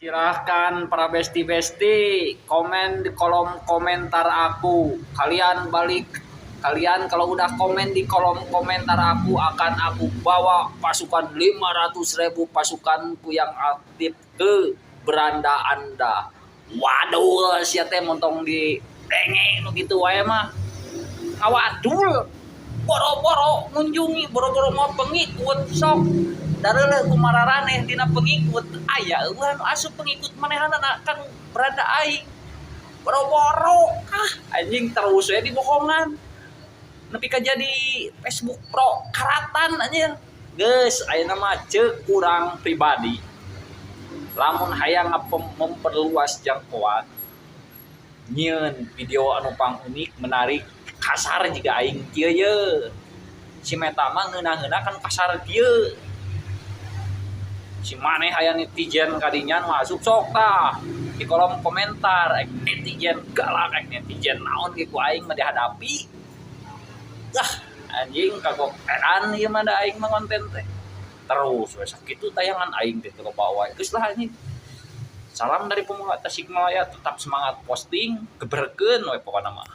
Silahkan para besti-besti komen di kolom komentar aku. Kalian balik, kalian kalau udah komen di kolom komentar aku, akan aku bawa pasukan 500.000 pasukanku yang aktif ke beranda Anda. Waduh, sia teh montong di denge nu kitu wae mah. Ngawadul. Boro-boro ngunjungi, boro-boro mau pengikut sok. Dareuleuh ku mararaneh dina pengikut aya euweuh anu asup pengikut manehanana kan beranda aing. Boro-boro ah anjing terus we dibohongan. Nepi ka jadi Facebook Pro karatan anjir. Geus ayeuna mah ceuk urang pribadi. Lamun hayang memperluas jangkauan, nyieun video anu pang unik, menarik, kasar jiga aing kieu ye. Si Meta mah ngeunah-ngeunah kan kasar kieu. Si maneh aya netizen kadinya nu asup sok tah di kolom komentar, ek netizen galak, ek netizen naon ge ku aing mah dihadapi. Lah anjing kagok edan ieu mah da aing mah konten teh. Terus we sakitu tayangan aing teh teu loba wae. Geus lah anjing. Salam dari pemula Tasikmalaya, tetap semangat posting, geberkeun we pokona mah.